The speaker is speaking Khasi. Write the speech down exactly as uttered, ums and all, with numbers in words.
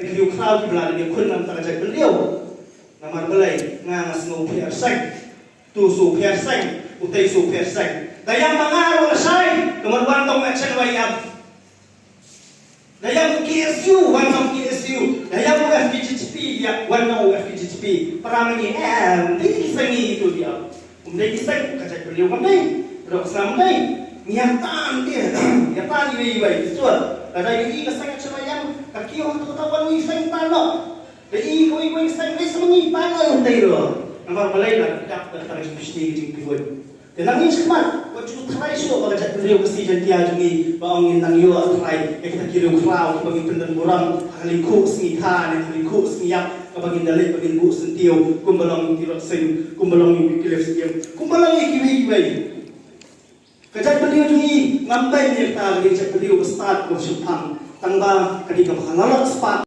Ki riew khraw kiba la dep ïakhun na ka bynta ka jaitbynriew. Namar balei? Nga nga sngew pher seng. Tu sngew pher seng, utei sngew pher seng. Da ïam ba nga ruh nga shai, ka mut wan tong election ba ïam. Da ïam u K S U, wan tong K S U. Da ïam u F K J G P, ïa, wan tong u F K J G P. Para ma ngi, em, dei ki seng ngi tu ïa. Um dei ki seng ka jaitbynriew kam dei. Rok sam dei. Ngi ïa tan dia. Ïa tan iwei iwei. Betul. Lada ïa i ka seng ka chema ïam, ka kiew ha tu ka wan wi seng tan noh. Da i kawei kawei seng dei sa ma ngi pan ngai dei ruh. Namar balei? La dap da ka jingpishni ka jingpiwon. Te nang ïa khmat, wat ju tharai shuh ba ka jaitbynriew Khasi Jaiñtia jong ngi ba ong ngin nang ïoh tharai ïa kita ki riew khraw kiba ngi pyndon burom ha ka lyngkhuh sngi tha ne ha ka lyngkhuh sngi ïap, kaba ngin da leit ba ngin buh syntiew kumba long ki rot seng, kumba long ïa ki lef siem, kumba long ïa kiwei kiwei. Ka jaitbynriew jong ngi ngam dei ne ka dei ka jaitbynriew ba stad ba shemphang, tang ba ka dei kaba ha la lok spah.